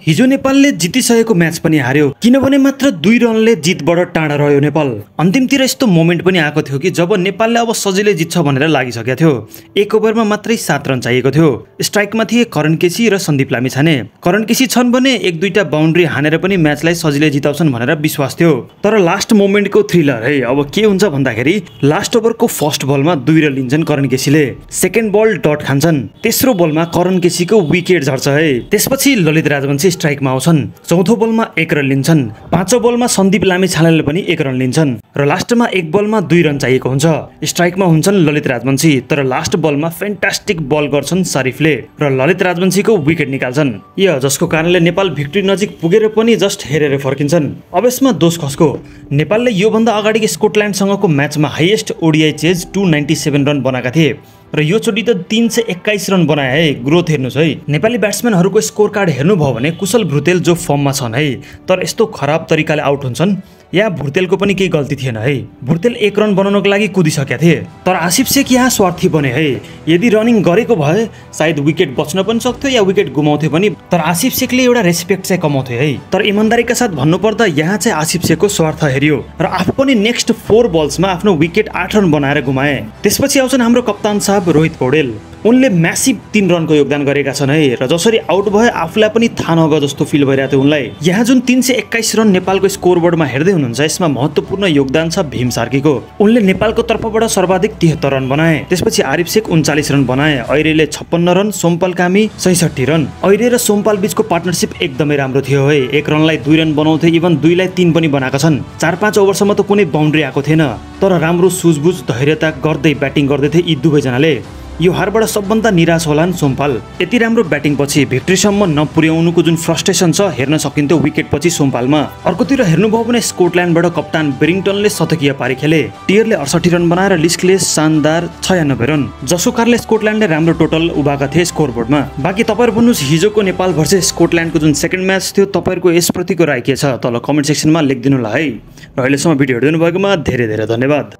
हिजो नेपालले जितिसकेको म्याच पनि हार्यो किनभने मात्र 2 रनले जितबाट टाढा रह्यो नेपाल। अन्तिमतिर यस्तो मोमेन्ट पनि आएको थियो कि जब नेपालले अब सजिलै जित्छ भनेर लागिसकेको थियो। एक ओभरमा मात्रै 7 रन चाहिएको थियो। स्ट्राइकमा थिए करण केसी र सन्दीप लामिछाने। करण केसी छन् भने एक दुईटा बाउन्ड्री हानेर पनि म्याचलाई सजिलै जिताउँछन् भनेर विश्वास थियो। तर लास्ट मोमेन्टको थ्रिलर है अब के हुन्छ भन्दाखेरि लास्ट ओभरको फर्स्ट बलमा 2 रन लिन्छन् करण केसीले। सेकेन्ड बल डट खान्छन्। तेस्रो बलमा करण केसीको विकेट झर्छ है। त्यसपछि ललित राजवंशी स्ट्राइकमा आउँछन्। चौथो बलमा 1 रन लिन्छन्। पाँचौं बलमा सन्दीप लामिछानेले पनि 1 रन लिन्छन् र लास्टमा एक बलमा 2 रन चाहिएको हुन्छ। स्ट्राइकमा हुन्छन् ललित राजवंशी तर लास्ट बलमा फ्यान्टास्टिक बल गर्छन् शरीफले र ललित राजवंशीको विकेट निकाल्छन्। जसको कारणले नेपाल भिक्ट्री नजिक पुगेर पनि जस्ट हेरेर फर्किन्छन्। अब यसमा दोष कसको? नेपालले योभन्दा अगाडि स्कटल्यान्डसँगको म्याचमा हाइएस्ट ओडिआई चेज 297 रन बनाएका थिए र यो चोटि त 321 रन बनाए है। ग्रोथ हेर्नुस् है। नेपाली ब्याट्सम्यानहरूको स्कोर कार्ड हेर्नुभयो भने कुशल भुर्तेल जो फर्ममा छन् है तर यस्तो खराब तरिकाले आउट हुन्छन्। यहाँ भुर्तेलको पनि केही गल्ती थिएन है। भुर्तेल 1 रन बनाउनको लागि कुदिसकेका थिए तर आसिफ शेख यहाँ स्वार्थी बने है। यदि रनिङ गरेको भए सायद विकेट बच्न पनि सक्थ्यो या विकेट गुमाउँथ्यो पनि तर आसिफ शेखले एउटा रेस्पेक्ट चाहिँ कमाउँथ्यो है। तर इमानदारीका साथ भन्नुपर्दा यहाँ चाहिँ आसिफ शेखको स्वार्थ हेरियो र आफू पनि नेक्स्ट 4 बल्समा आफ्नो विकेट 8 रन बनाएर गुमाए। त्यसपछि आउँछन् हाम्रो कप्तान साहब रोहित पौडेल। उनले म्यासिभ 3 रनको योगदान गरेका छन् है र जसरी आउट भए आफूलाई पनि थाहा नगयो जस्तो फिल भइरहेको थियो उनलाई। यहाँ जुन 321 रन नेपालको स्कोरबोर्डमा हेर्दै हुनुहुन्छ यसमा महत्त्वपूर्ण योगदान छ भीम सार्कीको। उनले नेपालको तर्फबाट सर्वाधिक 73 रन बनाए। त्यसपछि आरिफ शेख 39 रन बनाए। ऐरेले 56 रन, सोमपाल कामी 66 रन। ऐरे र सोमपाल बीचको पार्टनरशिप एकदमै राम्रो थियो है। 1 रनलाई 2 रन बनाउँथे, इभन 2 लाई 3 पनि बनाएका छन्। 4-5 ओभरसम्म त कुनै बाउन्ड्री आएको थिएन तर राम्रो सुझबुझ धैर्यता गर्दै ब्याटिङ गर्दै थिए यी दुवैजनाले। यो हारबाट सबभन्दा निराश होलान् सोमपाल। यति राम्रो ब्याटिङ पछि भिक्ट्रीसम्म नपुर्याउनुको जुन फ्रस्ट्रेसन छ हेर्न सकिन्थ्यो विकेट पछि सोमपालमा। अर्कोतिर हेर्नुभयो भने स्कटल्यान्डबाट कप्तान बेरिङटनले शतकीय पारी खेले। टियरले 68 रन बनाएर लिस्कले शानदार 96 रन। जसको कारणले स्कटल्यान्डले राम्रो टोटल उभाएका थिए स्कोरबोर्डमा। बाँकी तपाईहरु भन्नुस् हिजोको नेपाल भर्सेस स्कटल्यान्डको जुन सेकेन्ड म्याच थियो तपाईहरुको यसप्रतिको राय के छ तल कमेन्ट सेक्सनमा लेखिदिनु होला है। र अहिलेसम्म भिडियो हेर्दिनु भएकोमा धेरै धेरै धन्यवाद।